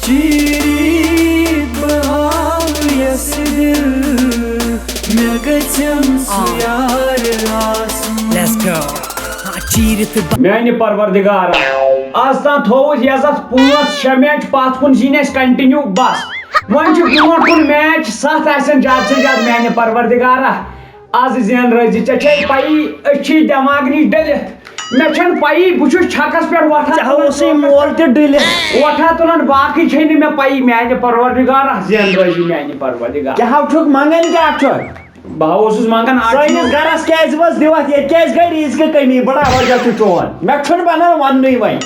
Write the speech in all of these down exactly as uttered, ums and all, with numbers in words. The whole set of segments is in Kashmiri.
چیٖری بہاو یَس دِل، مےٚ گژھٮ۪م سُہ یار آسُن۔ Let's go. ہاں، چیٖرِ تہٕ میانہِ پروردگارا، از تام تھووُس یزتھ پانٛژھ شےٚ میچ پتھ کُن زیٖنۍ اَسہِ continue بس۔ وۄنۍ چھُ برونٛٹھ کُن میچ ستھ آسن زیادٕ سے زیادٕ میانہِ پروردگارا۔ از زینرٲوزِ، ژےٚ چھے پَیی أسۍ چھِ دٮ۪ماغ نِش ڈٔلِتھ۔ مےٚ چھَنہٕ پَیی بہٕ چھُس چھکس پٮ۪ٹھ وۄتھان ژےٚ ہا اوسُے مول تہِ ڈٔلِتھ۔ وۄتھان تُلان باقٕے چھے نہٕ مےٚ پَیی۔ میانہِ پروردگارا زینرٲوزِ میانہِ پروردگار۔ کیٛاہ ہا چھُکھ منٛگان کیٛاہ چھُکھ؟ بہٕ ہا اوسُس منٛگان اکھ سٲنِس چیٖز۔ گرس کیٛازِ وٲژ دِوتھ؟ ییٚتہِ کیٛازِ گٔے ریٖزقہٕ کٔمی؟ بڑا وجہ چھُ چون۔ مےٚ چھُنہٕ بنان وننُے وۄنۍ۔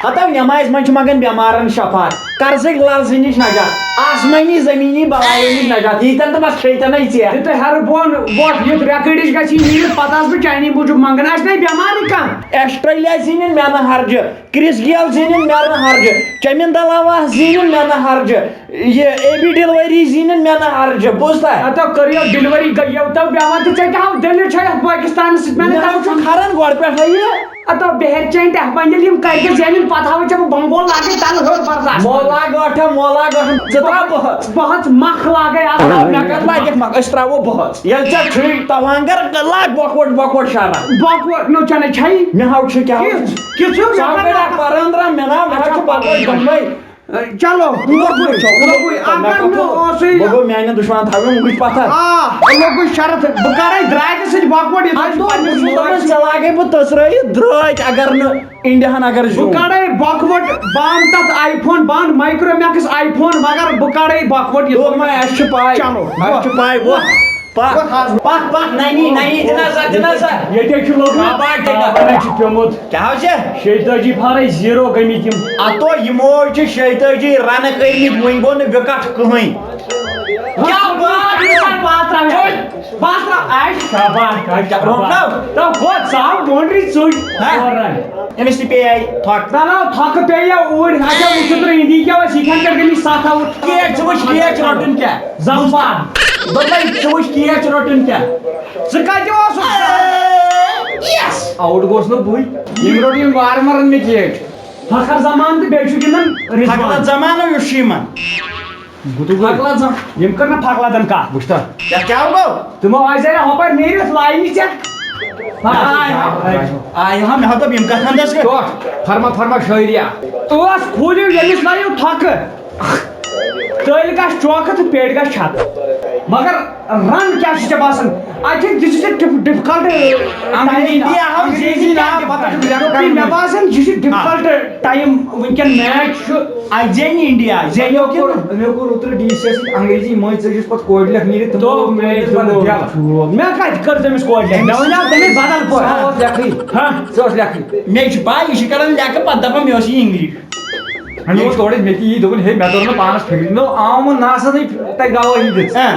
ہتو نمازِ منٛز چھُ منٛگان بٮ۪مارن شفا، قرضٕکۍ لرزٕ نِش نجات، آسمٲنی زٔمیٖنی بلایو نِش نجات، ییٖتٮ۪ن تہٕ بس کھیٚیتن ہے ژےٚ۔ یہِ تۄہہِ ہر بۄن وۄٹھ یُتھ رٮ۪کٕڑِش گژھِ یہِ نیٖرِتھ، پتہٕ آسہٕ بہٕ چانی موٗجوٗب منٛگان، آسہِ نہٕ بیمارٕے کانٛہہ۔ آسٹریلیا زیٖنِن مےٚ نہٕ ہرجہِ، کرس گیل زیٖنِن مےٚ نہٕ ہرجہِ، چمن دلاواہ زیٖنِن مےٚ نہٕ ہرجہِ، یہِ اے بی ڈیلیوری زیٖنِن مےٚ نہٕ ہرجہِ، بوٗزتھا؟ ہتو کٔرِو ڈیلیوری، یہِ تو بیٚہوان تہٕ ژےٚ کیٛاہ ہاو دٔلیٖل چھےٚ یتھ پاکستانس سۭتۍ؟ مےٚ نہٕ مےٚ تَوٕ چھُ چھُنہٕ کھران گۄڈٕ پٮ۪ٹھے یہِ۔ ہتو بہر چٲنۍ ٹہہ بنجل یِم کتہِ زینن، پتہٕ ہاوٕ ژےٚ بہٕ بنگول لاگے تلہٕ ہیوٚر برداشت۔ مولا گٲٹھا، مولا گٲٹھا، ژٕ ترٛاو بہٕ۔ بہت مکھ لاگے اتھ۔ مےٚ کتھ لگہِ مکھ؟ أسۍ ترٛاوو بہت۔ ییٚلہِ ژےٚ چھُے توانگر، لاگ بۄکوٹ بۄکوٹ شرا۔ بۄکوٹ نو چنے چھے؟ مےٚ ہاو چھُ کیٛاہ؟ کِژھ؟ کِژھ ہیوٚر؟ ژٕ ہاو مےٚ کَرٕ کَران پرٲندرا، مےٚ ناو، مےٚ ہاو اچھا، چھُ بۄکوٹ پرٲندرا۔ دۄنوَے۔ چلو، لوٚگُے، لوٚگُے، اگر نہٕ اوسُے۔ بہٕ گوٚو میانٮ۪ن دُشمنن تھاوٕنۍ وٕچھ پتھر۔ آ، لوٚگُے شرط، بہٕ کرے درٛاتہِ سۭتۍ بۄکوٹ، یہِ اَدٕ تھٲوِو دوٚپُن، پننِس دوٚپُن، مٲلۍ ژےٚ لاگے بہٕ تٔژرٲیِتھ درٛٲتۍ، اگر نہٕ انڈیاہن اگر بہٕ زیوٗن۔ کڑے بۄکوٹ، بہٕ انہٕ تتھ آی فون، بہٕ انہٕ مایکرو میکس آی فون، مگر بہٕ کڑے بۄکوٹ یہِ دوٚپمَے، اَسہِ چھِ پاے، چلو، اَسہِ چھِ پاے، وۄتھ۔ پکھ، پکھ، پکھ، ننی، ننی، دِ نظر، دِ نظر۔ ییٚتہِ چھُ لوٚگمُت۔ کباڑ ٹِکٹ۔ کباڑ چھُ پیوٚمُت۔ کیٛاہ حظ چھِ؟ شیٚیہِ تٲجی فارٕے زیٖرو گٔمٕتۍ یِم۔ ہتو یِمو چھِ شیٚیہِ تٲجی رنہٕ کٔرمٕتۍ، وُنہِ گوٚو نہٕ وِکٹ کٕہٕنۍ۔ کیٛاہ بات چھِ؟ بہٕ ترٛاوٕ۔ بہٕ ترٛاوٕ۔ آے شاباش، آے کیٛاہ شاباش۔ روٚٹ نو؟ تو گوٚو ژاو بونڈری ژُج۔ ہہ؟ ژور رن۔ أمِس تہِ پیٚیہِ آے تھۄکھ۔ نہ، نہ، تھۄکہٕ پیٚیہِ یا اوٗرۍ۔ اچھا، وٕچھِو تُہۍ، اِنڈی کیٛاہ اوس، یہِ کھٮ۪ن پٮ۪ٹھ گٔمٕتۍ ستھ آوُٹ۔ کیچ ژٕ وٕچھ، کیچ رَٹُن کیٛاہ؟ زمبار۔ دوٚپمَے، ژٕ وٕچھ کیچ رَٹُن کیٛاہ؟ ژٕ کَتہِ اوسُکھ؟ یَس! آوُٹ گوس نہٕ بٕے۔ یِم رٔٹۍ یِم وارمَرَن مےٚ کیچ۔ فخر زمان تہٕ بیٚیہِ چھُ گِنٛدان رضوان۔ فخر زمان یُس چھُ یِمَن۔ گُتُل گوٚو۔ فخر زمان۔ یِم کٔر نہٕ فخر زمان کَتھ۔ وٕچھ تہٕ۔ کیٛاہ، کیٛاہ گوٚو؟ تِمو آسہِ ہا ہۄپٲرۍ نیٖرِتھ لاینہِ ژےٚ۔ آے، آے، آے۔ آے، ہا، مےٚ ہا دوٚپ یِم کَتھ ہَندَس گٔے۔ ٹوٹھ، فرما، فرما شٲعری اَکھ۔ ٲس کھوٗلِو ییٚمِس لایِو تھۄکہٕ۔ تٔلۍ گژھِ چوکہٕ تہٕ پیٹہِ گژھِ چھَتہٕ۔ مگر رن کیٛاہ چھُ ژےٚ باسان؟ اَتہِ چھِ، this is a diff-، difficult، uh، انگریزی time۔ ناو، انگریزی ناو، پتہٕ چھُ لیکھُن۔ مےٚ باسان، یہِ چھُ، ہاں۔ Difficult time وٕنکٮ۪ن میچ چھُ۔ اَتہِ زینہِ انڈیا، زینہِ مےٚ کوٚر، کِنہٕ؟ مےٚ کوٚر اوترٕ ڈی سی یَس سۭتۍ انگریزی مٔنٛزۍ ژٔجِس پتہٕ کوڈ لیکھ نیٖرِتھ تہٕ تہٕ گوٚو میچ میچ گوٚو گوٚو۔ ڈیل۔ مےٚ کَتہِ کٔر تٔمِس کوڈ لیکھ؟ مےٚ وَنیٛاو تٔمِس بدل پٲٹھۍ۔ سُہ اوس لیکھٕے۔ ہاں؟ سُہ اوس لیکھٕے۔ مےٚ چھِ پَے، یہِ چھِ کَران لیکھٕ، پَتہٕ دَپان، مےٚ اوس یہِ انگلش۔ مےٚ اوس تورٕ، مےٚ تہِ یی، دوٚپُن، ہے، مےٚ توٚر نہٕ پانَس فِکرِ۔ نو، آو وۄنۍ ناسَنٕے تۄہہِ گواہی دِژ۔ ہاں۔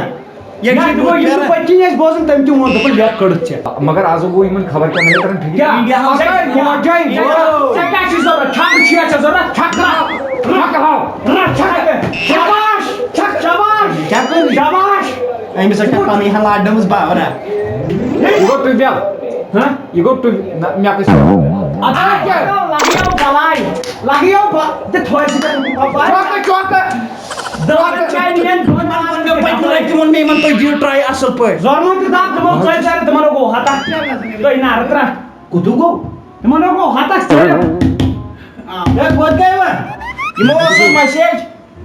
ییٚتہِ نہ، چھِ دوٚپمو، یُس نہٕ پٔتۍ کِنۍ اَسہِ بوزُن، تٔمۍ تہِ ووٚن، دوٚپُن، لیکھ کٔڑٕتھ ژےٚ۔ مگر آز گوٚو یِمَن خبر کیٛاہ، مےٚ تَران فِکرِ۔ کیٛاہ؟ اِنڈیا ہاوُس ژےٚ کیٛاہ، ژےٚ کیٛاہ چھُے ضوٚرَتھ؟ چھَکہٕ چھِیا ژےٚ ضوٚرَتھ؟ چھَکہٕ راو۔ چھَکہٕ ہاو۔ رَٹھ چھَکہٕ۔ شاباش۔ چھَکھ شاباش۔ کیٛاہ کوٚر؟ شاباش۔ أمِس ٲس پَنٕنۍ ہَن لاڈنٲومٕژ باورا۔ یہِ گوٚو ٹُوٮ۪ل۔ ہاں؟ یہِ گوٚو ٹُو-، نہ، مےٚ کُس۔ اَدٕ کیٛاہ؟ لَگیو بَلاے۔ لَگیو بَ-، تہٕ تھوڑ سی کَرُن۔ چوکہٕ، چوکہٕ۔ دَہ چاے نِیَن دۄن۔ ووٚن مےٚ پٔتمہِ لَٹہِ تہِ ووٚن مےٚ یِمَن، تُہۍ دِیِو ٹرٛاے اَصٕل پٲٹھۍ۔ زورمُت تہِ دَب، تِمو ژٔلۍ ژَرِ، تِمَن گوٚو ہَتَس۔ تُہۍ نارٕ ترٛٹھ۔ کُتُو گوٚو؟ تِمَن گوٚو ہَتَس ژٔلۍ۔ ہے، کوٚت گٔے وۄنۍ؟ یِمو اوس سُہ message۔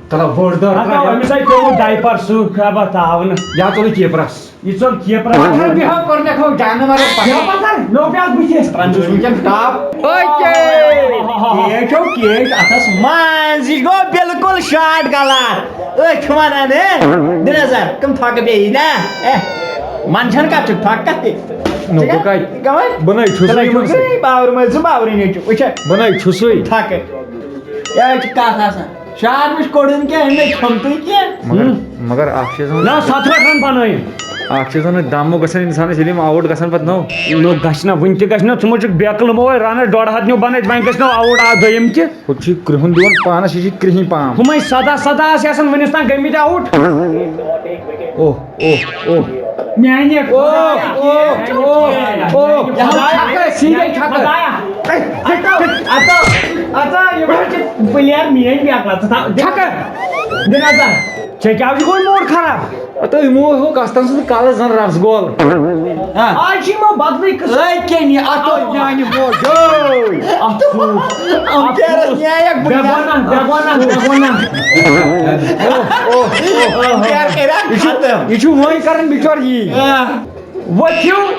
تَلہ بٔڑ دار ہَتاو، ترٛٹھ۔ أمِس آے پیوٚمُت diaper سُہ خبر تاونہٕ۔ یا ژوٚلُے کیپرَس۔ یہِ ژوٚل کیپرَس۔ پَتھر بیٚہو کوٚر مےٚ کھو جانوَرَس پَتھر۔ مےٚ پَتھر، مےٚ پیٛاو بٕتھِس۔ ترٛنٛجُس وٕنکٮ۪ن ٹاپ۔ اوکے۔ کیچ ہو، کیچ، اَتھَس منٛز۔ یہِ گوٚو بِلکُل شاٹ کَلر۔ أتھۍ وَنان، ہے؟ دِ نظر، کٕم تھۄکہٕ بیٚیہِ نا؟ اے، منٛدچھان کَتھ چھُکھ، تھۄکہٕ کَتھ تہِ؟ نو، بہٕ کَتہِ؟ کَوَے؟ بہٕ نَے چھُسٕے یِمَن سۭتۍ۔ باورٕ مٲلۍ سُہ، باورٕ نیٚچوٗ۔ وٕچھا؟ بہٕ نَے چھُسٕے۔ تھۄکہٕ۔ یہِ حظ چھِ کَتھ آسان۔ شارمٕچ کوٚڑُن کینٛہہ، أمۍ نَے کھیوٚمتُے کینٛہہ۔ مگر، مگر اَکھ چیٖز وَنہٕ۔ نہ، ستھ رَٹھ رَن بَنٲیِن۔ اَکھ چیٖز وَنہٕ، دَم مو گژھن اِنسانَس، ییٚلہِ یِم آوُٹ گژھن پَتہٕ نو۔ نو گژھِ نہ، وٕنہِ تہِ گژھِ نہ، ژٕ مو چھُکھ بیکٕل، مو رَنَس ڈۄڈ ہَتھ نیوٗ بَنٲیِتھ، وۄنۍ گژھِ نہ آوُٹ اَتھ دوٚیِم تہِ۔ ہُتہِ چھُ کرٛہُن دِوان پانَس، یہِ چھِ کرٛہِنۍ پام۔ ہُمَے سَداہ سَداہ آسہِ آسان وٕنِس تام گٔمٕتۍ آوُٹ۔ اوہ، اوہ، اوہ۔ میٛانہِ اوہ، خۄدایا۔ اوہ، اوہ، اوہ۔ میٛانہِ خۄدایا۔ چھَکہٕ، سیٖدھے چھَکہٕ۔ خۄدایا۔ اَتو، اَتو، اَتو، یِم حظ چھِ player میٛٲنۍ بیکلا، ژٕ تھاو، چھَکہٕ۔ دِ نظر۔ ژےٚ کیٛاہ چھُ گوٚمُت موڈ خراب؟ اَتو یِمو ہُہ کَستَن سُنٛد کَلہٕ زَن رَسگول۔ ہاں۔ آز چھِ یِمو بدلٕے قٕسم۔ أکۍ کیٛاہ نہِ، اَتو میٛانہِ موج، ہے۔ اَتھ سُہ، اَتھ سُہ۔ نیایَکھ بہٕ بے گۄناہ، بے گۄناہ، بے گۄناہ۔ اوہ، اوہ، اوہ، اوہ۔ کیٛاہ کَرِ اَتھ یہِ چھُ، ختم؟ یہِ چھُ وۄنۍ کَران بِچور یی۔ آ۔ ؤتھِو۔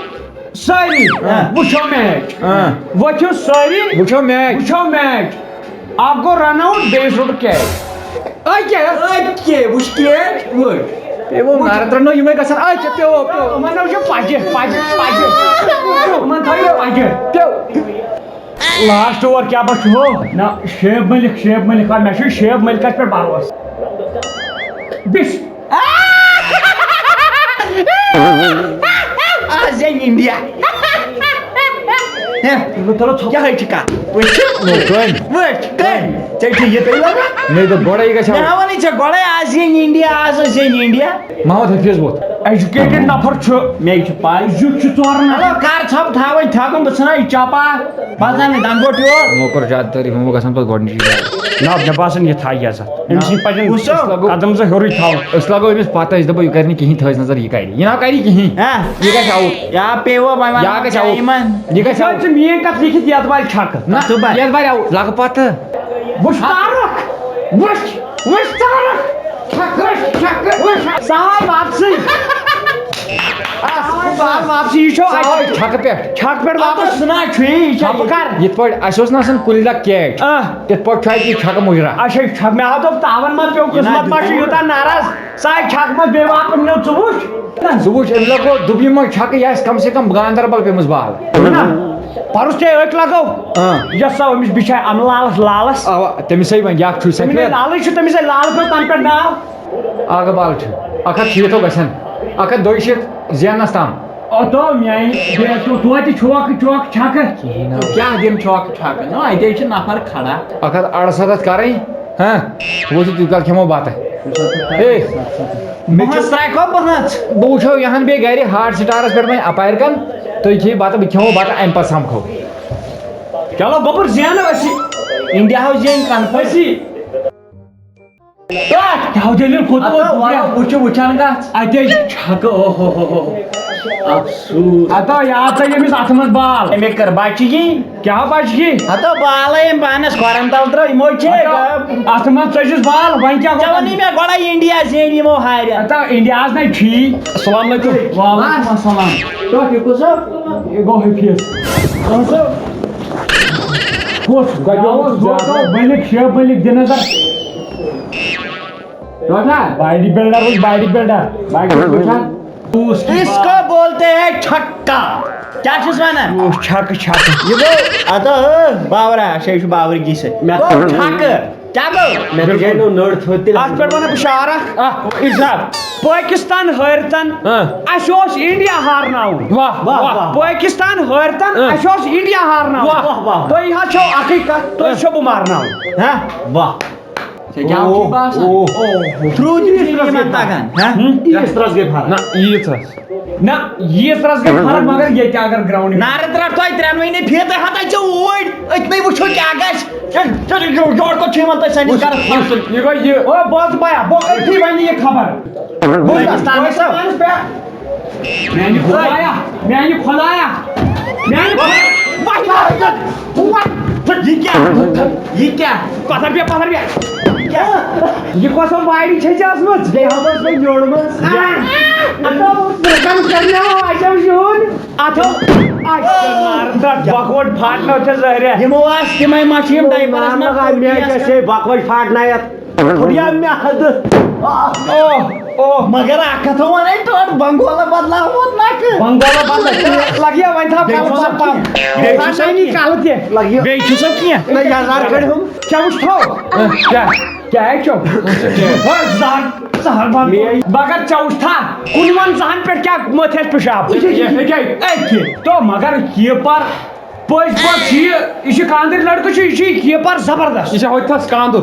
سٲری ہاں۔ وٕچھو میچ۔ ہاں۔ وٕچھِو سٲری۔ وٕچھو میچ۔ وٕچھو میچ۔ اکھ گوٚو رن آوُٹ، بیٚیِس روٚٹ کیچ۔ أکے۔ أکے، وٕچھ کیچ، وٕچھ۔ پیوٚو نارٕ ترٛنو یِمے گژھن۔ أکے، پیوٚو، پیوٚو۔ یِمن نہ وٕچھو پجہِ، پجہِ، پجہِ۔ یِمن تھٲیِو پجہِ۔ پیوٚو۔ لاسٹ اوور کیٛاہ بس چھُ ہو؟ نہ، شعیب ملک، شعیب ملک، آ، مےٚ چھُ شعیب ملکس پٮ۪ٹھ بھروسہٕ۔ بِس۔ آز زینہِ انڈیا۔ ہے، کیٛاہ ہے چھِ کَتھ؟ وٕچھ۔ کٔمۍ؟ وٕچھ، کٔمۍ؟ ژےٚ چھِ یہِ تُہۍ وَنان؟ مےٚ دوٚپ گۄڈَے یہِ گژھِ مےٚ ہاوُن۔ ہا وَنٕے ژےٚ گۄڈَے، آز زینہِ انڈیا، آز زینہِ انڈیا۔ محمد حفیظ ووت۔ ایجوکیٹڈ نفر چھُ۔ مےٚ چھِ پَے۔ زیُٹھ چھُ ژورَن ہَتَن۔ ہیلو، کَر ژھۄپ تھاوٕنۍ تھَکُن، بہٕ ژھٕنہٕ یہِ چاپا۔ پَتہٕ زَن نہٕ دَنٛگوٹ یور۔ یِمو کوٚر زیادٕ تعریٖف، یِمو گژھن پَتہٕ گۄڈٕنِچی جاے۔ نہ، مےٚ باسان یہِ تھایہِ عزت۔ أمۍ سٕنٛدۍ پَزن وٕچھو۔ قدم زٕ ہیوٚرُے تھاوُن۔ أسۍ لگو أمِس پَتہ، أسۍ دَپو یہِ کَرِ نہٕ کِہیٖنۍ، تھٲیِس نظر، یہِ کَرِ۔ یہِ نہ کَرِ کِہیٖنۍ۔ ہہ۔ یہِ گژھِ آوُٹ۔ یا پیٚیہِ وۄنۍ وَنُن یا گژھِ آوُٹ۔ یِمَن۔ یہِ گژھِ آوُٹ۔ ژٕ میٛٲنۍ کَتھ لیکھِتھ یَتھ بالہِ چھَکہٕ۔ نہ، ژٕ بَر۔ یَتھ بالہِ آوُٹ۔ لَگہٕ پَتہٕ۔ وٕچھ تارُک۔ وٕچھ۔ وٕچھ تارُک۔ چھَکہٕ۔ وٕچھ، چھَکہٕ۔ وٕچھ۔ سُہ آے واپسٕے۔ آ، سُہ آے واپسٕے۔ یہِ چھو سُہ آے چھَکہٕ پٮ۪ٹھ۔ چھَکہٕ پٮ۪ٹھ واپس۔ سُہ نہ چھُے، یہِ چھا چھَکہٕ یہِ؟ کَر؟ یِتھ پٲٹھۍ اَسہِ اوس نہ آسان کُلہِ لَگ کیچ۔ آ۔ تِتھ پٲٹھۍ چھُ اَتہِ یہِ چھَکہٕ مُجرا۔ اچھا، یہِ چھَکہٕ۔ مےٚ ہا دوٚپ، تاوَن ما پیوٚو، قٕسمَت ما چھُ یوٗتاہ ناراض؟ سُہ آے چھَکہٕ منٛز بیٚیہِ واپس نیوٗ ژٕ وٕچھ۔ ژٕ وٕچھ، أمۍ لَگو دوٚپمَے چھَکہٕ، یہِ آسہِ کم سے کم گاندربل پیٚمٕژ بال۔ نہ، پَرُس تے أکۍ لَگو۔ آ۔ یۄس سۄ أمِس بِچھے اَمہٕ لالَس، لالَس۔ اَوا، تٔمِس ہے وۄنۍ، یہِ اَکھ چھُے سۄ أمِس ہے پھِر۔ لالٕے چھُ، تٔمِس ہے لالہٕ پیوٚو تَنہٕ پٮ۪ٹھ ناو۔ اَکھ بال چھُ، اَکھ ہَتھ شیٖتھ گژھن، اَکھ ہَتھ دۄیہِ شیٖتھ زیننَس تام۔ او تو میٛانہِ، بے تو، توتہِ چھوکہٕ، چوکہٕ چھَکہٕ۔ کِہیٖنۍ نہٕ۔ کیٛاہ دِم چھوکہٕ چھَکہٕ؟ نہ، اَتے چھِ نفر کھڑا۔ اَکھ ہَتھ اَرسَتَتھ کَرٕنۍ، ہاں؟ وٕچھِو، تیوٗت کال کھٮ۪مو بَتہٕ۔ ہے، مےٚ چھُ بہٕ ترٛاوکھو بہٕ نَژ۔ بہٕ وٕچھو یِہَن بیٚیہِ گَرِ ہاٹ سٹارَس پٮ۪ٹھ وۄنۍ اَپارِ کَن۔ تُہۍ کھیٚیِو بَتہٕ، بہٕ کھٮ۪مو بَتہٕ، اَمہِ پَتہٕ سَمکھو۔ چلو، گوٚبُر زینو أسی۔ انڈیا ہو زینہِ کنفرم۔ أسی۔ کیٛاہ دٔلیٖل کوٚت ووت؟ اَتھ وَلہٕ وٕچھِو، وٕچھان گژھ۔ اَتے چھَکہٕ، او ہو ہو ہو۔ افسوٗس۔ ہتا یاد تھٲے ییٚمِس اَتھٕ منٛز بال۔ أمۍ کٔر بچگی۔ کیٛاہ بچگی؟ ہتا بالے أمۍ پانَس کھۄرَن تَل ترٲو، یِمو چھِ۔ ہتا اَتھٕ منٛز ژٔجِس بال، وۄنۍ کیٛاہ ژےٚ گوٚو؟ ووٚنُے مےٚ گۄڈَے انڈیا زینہِ یِمو ہارِ۔ ہتا انڈیاہَس نَے ٹھیٖک۔ السلام علیکم۔ وعلیکم السلام۔ تۄہہِ کُس ہو؟ یہِ گوٚو حفیظ۔ کُس؟ گۄڈٕ اوس زیادٕ۔ مٔلِک، شیخ مٔلِک، دِ نظر۔ ٹھیک ہے؟ باڈی بلڈر اوس، باڈی بلڈر۔ Body builder. اس کو بولتے ہیں چھکا۔ کیا چھُس ونان؟ اوس چھکہٕ، چھکہٕ۔ یہِ گوٚو، اَدٕ، ٲ، باورا، اچھا، یہِ چھُ باورگی سۭتۍ۔ مےٚ گوٚو چھکہٕ۔ کیا گوٚو؟ مےٚ تہِ گٔے نہٕ نٔر تھوٚد تیٚلہِ۔ اَتھ پٮ۪ٹھ وَنہٕ بہٕ شعرا۔ آ، ارشاد۔ پٲکِستان حٲرتن، آ۔ اَسہِ اوس انڈیا ہارناوُن۔ واہ، واہ، واہ۔ واہ۔ پٲکِستان حٲرتن، آ۔ اَسہِ اوس انڈیا ہارناوُن۔ واہ، واہ، واہ۔ تُہۍ حظ چھَو اَکٕے کَتھ، تُہۍ آ۔ چھَو بہٕ مارناوُن۔ ہہ؟ واہ۔ ژےٚ کیٛاہ چھُے باسان؟ اوہ، اوہ۔ ترٛوو تہِ چھُنہٕ یِمن تگان، ہہ؟ ہُم؟ ییٖژ رَس گٔے فرق۔ نہ، ییٖژ رَس۔ نہ، ییٖژ رَس گٔے فرق، مگر ییٚتہِ اگر گراوُنٛڈ۔ نارٕ ترٛٹھ تۄہہِ ترٛٮ۪نوٕنی فیٖتہٕ ہَتَے ژےٚ اوٗرۍ، أتنٕے وٕچھو کیٛاہ گژھِ۔ چل، چل، یہِ گوٚو، یورٕ کوٚت چھُ یِوان تۄہہِ سٲنِس وٕچھ، گرَس وٕچھ، پَتہٕ؟ یہِ گوٚو یہِ۔ او، بہٕ حظ بایا، بہٕ أتھی وَنہِ یہِ خبر۔ بہٕ پٲکِستانَس پٮ۪ٹھ۔ میانہِ خدایا، میانہِ خدایا، میانہِ خدایا۔ یہِ کیٛاہ؟ یہِ کیٛاہ؟ پتھر بیٚہہ، پتھر بیٚہہ۔ یہِ کۄس ہو باڈی چھے ژےٚ ٲسمٕژ؟ بیٚیہِ ہا ٲس مےٚ نیوٗرمٕژ۔ آ، آ، آ، کم کرناو، اَسہِ اوس یُن۔ اتھ ہو، اَسہِ مارن تتھ بۄکوٹ پھاٹنو ژےٚ زہریا۔ یِمو آسہٕ تِمے مچھِ یِم ڈایپرس منٛز۔ مےٚ کیٛاہ چھے بۄکوٹ پھاٹنایتھ؟ خۄدایا مےٚ حد۔ اوہ، اوہ۔ مگر اکھ کتھ ونے، ٹٲٹھ بنگولہ بدلاوُن نکھٕ۔ بنگولہ بدل۔ لگیا وۄنۍ تھاو بیٚیہِ کلہٕ چھُسا پتھ پتھ۔ کینٛہہ؟ بیٚیہِ چھُسا پتھ کینٛہہ؟ کلہٕ تہِ۔ لگیا۔ بیٚیہِ چھُسا کینٛہہ؟ نہ، یزار کھڑِ ہُم۔ ژےٚ وُچھتھو؟ اہ، کیٛاہ؟ کیٛاہ ہے چھو؟ اچھا، کینٛہہ۔ ہے، زہر، زہر بنٛد۔ مے۔ مگر ژےٚ وُچھتھا؟ کُنہِ وَن زہن پٮ۪ٹھ کیٛاہ مٔتھِ اَسہِ پِشاب؟ یہِ کیٛاہ؟ یہِ کیٛاہ؟ اے، کہِ، تو مگر کیٖپر پٔزۍ پٲٹھۍ چھُ یہِ، یہِ چھُ کاندٕرۍ لڑکہٕ چھُ، یہِ چھُ یہِ کیٖپر زبردست۔ یہِ چھُ ہوٚتہِ تھَس کاندُر۔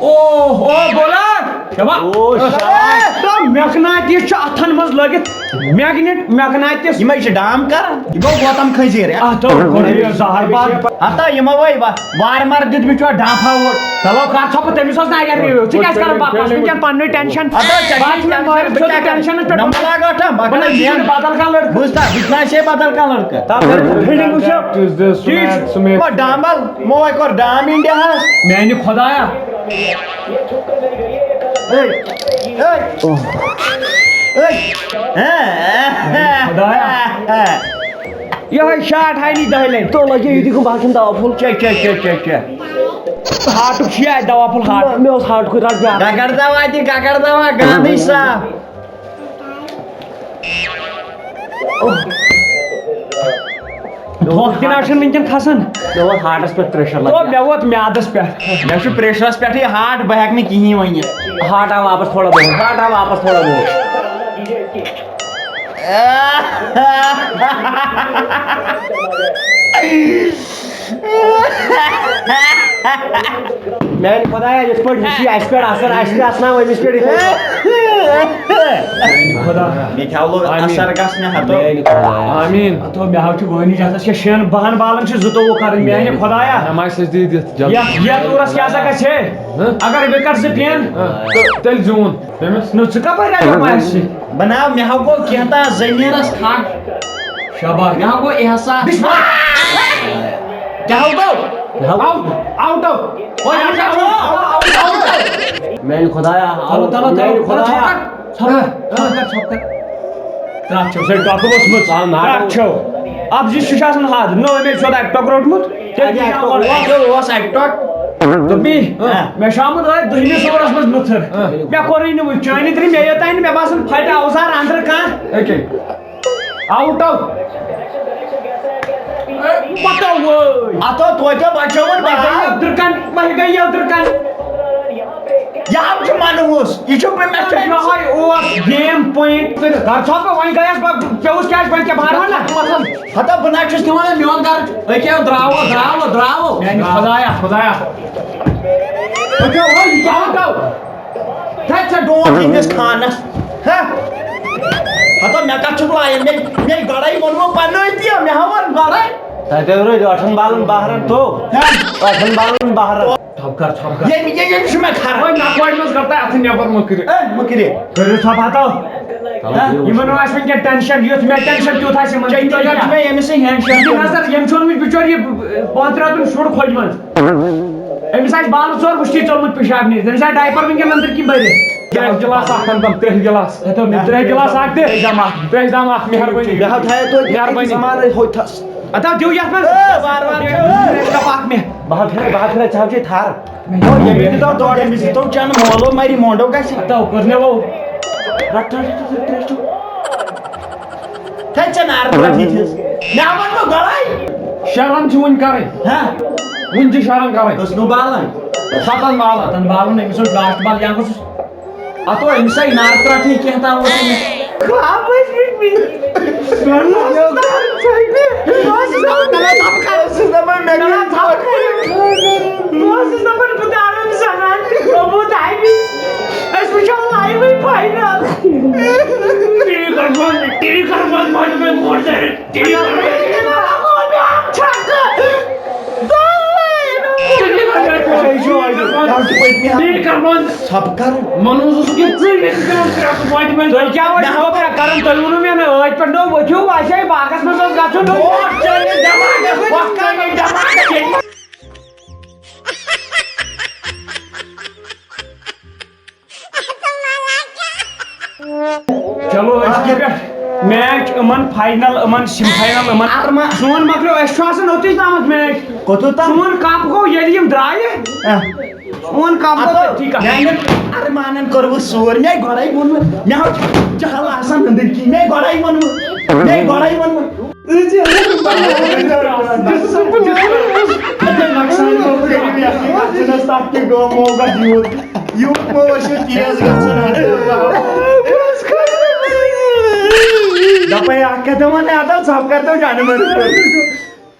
او، او، بولر۔ شاباش۔ او، شاباش۔ میکناتیس چھُ اتھن منٛز لٲگِتھ، میگنیٹ، میکناتیس۔ یِمے چھِ ڈام کران۔ یہِ گوٚو گوتم خنزیر، یا؟ اتھ گوٚو یہِ زہر باد۔ ہتا یِمو وے وا-، وارمار دیُت مےٚ چھُ ڈامپھا ووٹ۔ چلو کر ژھۄپہٕ، تٔمِس اوس نظر یِوان۔ ژٕ کیٛازِ کران بکواس؟ وٕنکیٚن پننُے ٹینشن۔ ہتا ژےٚ باتھ چھُے روٗم مٲرِتھ، ژٕ ٹینشن۔ ژٕ ٹینشنس پٮ۪ٹھ۔ نمبر لاگو اٹھا، بہٕ بہٕ نہ کرٕ چھُس مین۔ بدل کانٛہہ لڑکہٕ۔ بوٗزتھا، بہٕ تہِ نہ چھُسے بدل کانٛہہ لڑکہٕ۔ تتھ فیٖلڈِنگ وٕچھو۔ تُس دِ سُہ ٹھیٖک۔ میچ سُہ میچ۔ یِمو ڈامبل، یِمو وَے کوٚر ڈام انڈیاہس۔ میانہِ خۄدایا۔ ہے، ہے، ہے۔ خۄدایا۔ یِہوٚے شاٹ ہاینی دَہہِ لَٹہِ۔ تو لگے یہِ تہِ گوٚو باقین دوا پھوٚل۔ Check, check, check, check, check. ہارٹُک چھُ یہِ اَتہِ دوا پھوٚل ہارٹ۔ مےٚ اوس ہارٹ کُے رَٹ بیٛاکھ۔ گگر دوا تہِ، گگر دوا، گاندھی صاحب۔ دھوکہٕ تہِ نہ چھُنہٕ وٕنکیٚن کھسان۔ مےٚ ووت ہارٹس پٮ۪ٹھ پریشر تو لگان۔ مےٚ ووت میادس پٮ۪ٹھ۔ مےٚ چھُ پریشرس پٮ۪ٹھٕے ہارٹ، بہٕ ہٮ۪کہٕ نہٕ کِہیٖنۍ ؤنِتھ۔ ہارٹ آو واپس تھوڑا بہت، ہارٹ آو واپس تھوڑا بہت۔ میانہِ خۄدایا، یِتھ پٲٹھۍ یہِ چھُ اَسہِ پٮ۪ٹھ اثر، اَسہِ تہِ اَسناو أمِس پٮ۪ٹھ یِتھَے پٲٹھۍ۔ خۄدا۔ مےٚ کیٛاہ لوٚگ آمین۔ اثر گژھنہِ ہتو۔ میانہِ خۄدایا۔ آمین۔ ہتو مےٚ حظ چھُ وٲنِج اَتھس کیٛاہ شٮ۪ن بہن بالن چھِ زٕتووُہ کرٕنۍ میانہِ خۄدایا۔ نہ مایہِ سجدٕ دِتھ جلدی۔ یتھ، یتھ دورس کیٛاہ سا گژھِ ہے؟ ہہ؟ اگر وِکٹ زٕ پیٚن۔ ہہ، تہٕ تیٚلہِ زیوٗن تٔمِس۔ نہ ژٕ کپٲرۍ رٹکھ مایہِ سۭتۍ؟ بناو، مےٚ ہا گوٚو کینٛہہ تام زٔمیٖنَس کھَکھ۔ شاباش۔ مےٚ ہا گوٚو احساس۔ بِسمِللہ۔ کیٛاہ ہا گوٚو؟ مےٚ ہا گوٚو۔ Out, out, out. اوے، آوُٹ، آوُٹ، آوُٹ، آوُٹ۔ میٛانہِ خۄدایا، چلو، چلو، چلو، میٛانہِ چلو، خۄدایا۔ ژھۄپہٕ کر، ژھۄپہٕ کر، ژھۄپہٕ کر۔ ترٛٹھ چھو سۄ ٹۄکہٕ ؤژھمٕژ۔ آ، نا۔ ترٛٹھ چھو۔ اب یہِ چھُ آسان حد۔ نو، أمۍ چھُ سیوٚد اَکہِ ٹۄکہٕ روٚٹمُت۔ تیٚلہِ اَکہِ چھُ ٹۄکہٕ آسان اوس، اوس اَکہِ ٹۄکہٕ۔ دوٚپمی، ہاں۔ مےٚ چھُ آمُت أتھۍ دٔہمِس اوورَس منٛز نُتھر۔ ہاں۔ مےٚ کوٚرُے نہٕ وٕنہِ چٲنی ترٛےٚ، مےٚ یوٚتام نہٕ مےٚ باسان پھٹہِ اوزار أنٛدرٕ کانٛہہ۔ أکے۔ آوُٹ آو۔ پتہٕ وٲے۔ اتھ آو توتہِ بچوُن پتہٕ گٔے بال۔ أدرٕ کن، وۄنۍ گٔے أدرٕ کن۔ یہِ ہم چھُ منحوس، یہِ چھُ مےٚ چھُ یِہوٚے اوس گیم پوینٹ۔ کر ژھۄپہٕ، وۄنۍ گٔیَس بہٕ، پیوٚوُس کیٛازِ، وۄنۍ کیٛاہ بہٕ ہا وَنہٕ؟ ہتا بہٕ نہ چھُس تہِ وَنان، میون گرٕ چھُ، أکیٛاہ درٛاو، درٛاو، درٛاو۔ میٛانہِ خۄدایا، خۄدایا۔ أکیٛاہ وۄنۍ یہِ کیٛاہ گوٚو؟ تَتہِ چھا ڈونٛٹھ یِہِنٛدِس خانَس؟ ہہ؟ ہتا مےٚ کَتھ چھُکھ لایان؟ مےٚ، مےٚ گۄڈَے ووٚنمُت پنٛنُے تہِ، مےٚ ہا ووٚن گۄڈَے۔ تَتہِ حظ روزِ ٲٹھَن بالَن بَہہ رَن تو۔ ہہ؟ ٲٹھَن بالَن بَہہ رَن۔ ژھۄپہٕ کر، ژھۄپہٕ کر۔ ییٚمہِ، ییٚمہِ، ییٚمہِ چھُ مےٚ کھران۔ وۄنۍ نہ کۄڑِ منٛز کر تۄہہِ اَتھٕ نٮ۪بر مہٕ کٔرِو۔ اے، مہٕ کٔرِو۔ کٔرِو ژھۄپہٕ ہتو۔ ہہ؟ یِمن ما آسہِ وٕنکیٚن ٹینشن، یُتھ مےٚ ٹینشن تیُتھ آسہِ یِمن۔ چٔنٛدی گڑھ چھُ مےٚ ییٚمِسٕے ہینڈ شیک۔ یہِ نظر، ییٚمۍ چھُنہٕ وٕنہِ بِچور یہِ پانٛژھ رٮ۪تھ ہیوٚن شُر کھوٚجمَس۔ أمِس آسہِ بالہٕ ژور وٕچھتٕے ژوٚلمُت پِشاب نیٖرِتھ۔ أمِس آسہِ ڈایپر وٕنکیٚن أنٛدٕرۍ کِنۍ بٔرِتھ۔ ترٛےٚ گِلاس اکھ اَنتم، ترٛےٚ گِلاس۔ ہتو مےٚ ترٛےٚ گِلاس اکھ دِ۔ ترٛےٚ دام اکھ۔ ترٛےٚ دام اکھ، مہربٲنی۔ مےٚ ہا تھایو توتہِ مہربٲنی۔ أکِس زمانہٕ ہوٚتھس۔ ہتو دِیِو یتھ منٛز۔ اے، وارٕ وارٕ کھیٚو۔ ترٛےٚ کپ اکھ مےٚ۔ بہٕ ہا پھِرے، بہٕ ہا پھِرے، ژےٚ ہا چھے تھر۔ ییٚمِس دیُتو ڈۄڈ، أمِس دیُتو چنہٕ مولو مَرِ مونڈو گژھِ۔ ہتو کٔر مےٚ وو۔ رٹھ، رٹھ، رٹھ، رٹھ، رٹھ۔ تھے ژےٚ نار پٮ۪ٹھ یِتھِس۔ مےٚ ووٚن نہٕ گۄڈَے۔ شےٚ رن چھِ وُنہِ کَرٕنۍ۔ ہہ؟ وُنہِ چھِ شےٚ رن کَرٕنۍ۔ کٔژنو بالن؟ ستن بالن۔ ستن بالن، أمِس اوس لاسٹ بال، یا گوٚژھُس۔ اَتھ اوس أمِس آیہِ نار پٮ۪ٹھٕے کینٛہہ تام اوس أمِس۔ خواب ٲسۍ وٕچھمٕتۍ۔ بہٕ اوسُس دَپان، ژٕ ہیٚکھ نہٕ۔ بہٕ اوسُس دَپان، مےٚ گٔے ژھۄپہٕ کَرٕنۍ۔ بہٕ اوسُس دَپان، مےٚ گٔے ژھۄپہٕ کَرٕنۍ۔ بہٕ اوسُس دَپان، بہٕ تارَن زنان تہِ گوٚمُت اَمہِ۔ أسۍ وٕچھو لایِوٕے فاینل۔ ٹی وی کر بند، ٹی وی کر بند، ماجہِ بند، موج ٹی وی کر بند۔ ٹی وی کر بند۔ منوز اوسُکھ یہِ ژٔلِتھ پٮ۪وان کرٛٮ۪کہٕ واتہِ منٛز۔ تُہۍ کیٛاہ وۄنۍ چھِو کران؟ تُہۍ ووٚنوٕ مےٚ نہٕ، ٲدۍ پٮ۪ٹھ نہٕ ؤتھِو، اَسہِ ہے باغس منٛز اوس گژھُن۔ برونٛٹھ ژٔلِتھ دٮ۪ماغس، پتھ کَنہِ دٮ۪ماغس۔ چلو، أسۍ چھِ پٮ۪ٹھ میچ یِمن فاینل، یِمن سیمی فاینل، یِمن۔ ارما۔ سون مۄکلیو، اَسہِ چھُ آسان اوٚتُے تامَتھ میچ۔ کوٚتُے تام؟ سون کپ گوٚو ییٚلہِ یِم درٛایہِ۔ اہ۔ سون کپ گوٚو اَتھ تٔتھی کپ۔ میانٮ۪ن ارمانن کوٚروٕ سور۔ مےٚ گۄڈَے ووٚنمُت، مےٚ ہا چھُ جہل آسان أنٛدٕرۍ کِنۍ۔ مےٚ گۄڈَے ووٚنمُت، مےٚ گۄڈَے ووٚنمُت۔ نۄقصان گوٚو کٔرِتھ یَتھ، یَتھ چھُنہٕ اَسہِ تَتھ تہِ گوٚو موقع یوٗت۔ یوٗت مہ ٲسِو تیز گژھان۔ دَپَے اَکھ کَتھ وَن، اَتھ آو ژھَپھ کَرتو جانوَر۔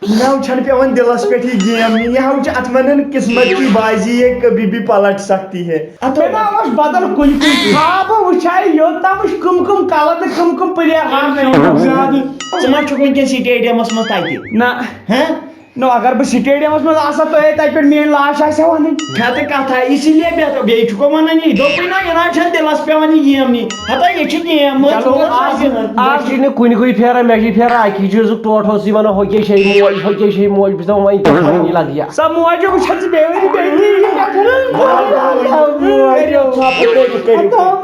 مےٚ چھَنہٕ پٮ۪وان دِلَس پٮ۪ٹھ یہِ گیم نِنۍ۔ یہِ ہا چھِ اَتھ وَنان قسمت کی بازی، یہ کبھی بھی پلٹ سکتی ہے۔ مےٚ ما اوس بدل کُنہِ کُنہِ خوابہٕ وٕچھان، یوٚت تام وٕچھ کٕم کٕم کلہٕ تہٕ کٕم کٕم پٕلیر ہارنٲومٕتۍ۔ زیادٕ۔ ژٕ ما چھُکھ وٕنکیٚن سٹیڈیمس منٛز تَتہِ؟ نہ۔ ہہ؟ نو، اگر بہٕ سٹیڈیمس منٛز آسہٕ ہا، تۄہے تَتہِ پٮ۪ٹھ میٲنۍ لاش آسہِ ہا وَنٕنۍ۔ کھتہٕ کتھا، اسی لیے بیٚہتو، بیٚیہِ چھُکھ وَنان یہِ، دوٚپُے نہ، یہِ نہ چھَنہٕ دِلَس پٮ۪وان یہِ گیم نِنۍ۔ ہتا یہِ چھِ گیم، مٲلۍ چلو، چھُکھ آز، آز چھُنہٕ کُنہِ کُے پھیران، مےٚ چھِ پھیران اَکی چیٖزُک ٹوٹھ اوس یہِ وَنان، ہُہ کیٛاہ چھِ یہِ موج، ہُہ کیٛاہ چھِ یہِ موج، بہٕ چھُس دَپان وۄنۍ کیٛاہ کَرٕ یہِ لَگہِ یا۔ سۄ موج وٕچھان ژٕ بیٚیہِ ؤری بیٚیہِ تی، یہِ کیٛاہ کَرٕ؟ کٔرِو ژھۄپہٕ، کٔرِو، کٔرِو۔